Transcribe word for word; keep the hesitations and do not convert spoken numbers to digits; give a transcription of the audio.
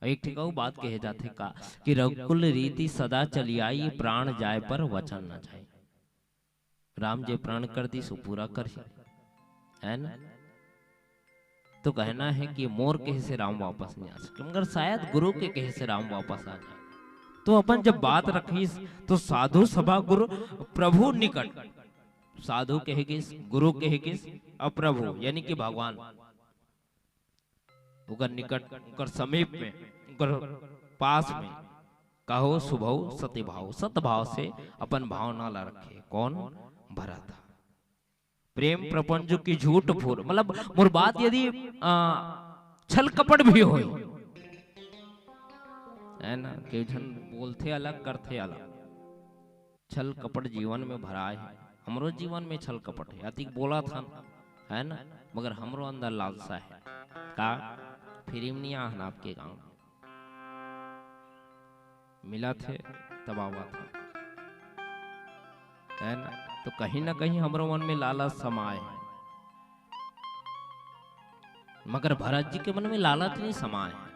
एक ठिकाऊ बात कहे जाथे का कि रघुकुल रीति सदा चली आई, प्राण जाए पर वचन न जाए। राम जे प्रण कर दिस, वो पूरा करही, है ना? तो कहना है कि मोर कहे से राम वापस नहीं आ सके, मगर शायद गुरु के कहे से राम वापस आ जाए। तो अपन जब बात रखिस, तो साधु सभा गुरु प्रभु निकट, साधु कहे गिस, गुरु कहे गिस, और प्रभु यानी कि भगवान ओकर निकट, ओकर समीप में, ओकर पास में कहो सुभव सतिभाव, सतभाव से अपन भावना ला रखे। कौन? भरत। प्रेम प्रपंच की झूठ फूल, मतलब मोर बात यदि, आ, छल कपट भी होय, है ना, केहू झन बोलथे अलग, करथे अलग, छल कपट जीवन में भराए हे। हमरो जीवन में छल कपट हे, अतिक बोलत हन, है ना, मगर हमरो अंदर लालसा हे। का फिल्म नहीं आहन आपके गांव में? मिलत हे तब आवत हन, है ना? तो कहीं ना कहीं हमरो मन में लालच समाए हे, मगर भरत जी के मन में लालच नहीं समाए हे।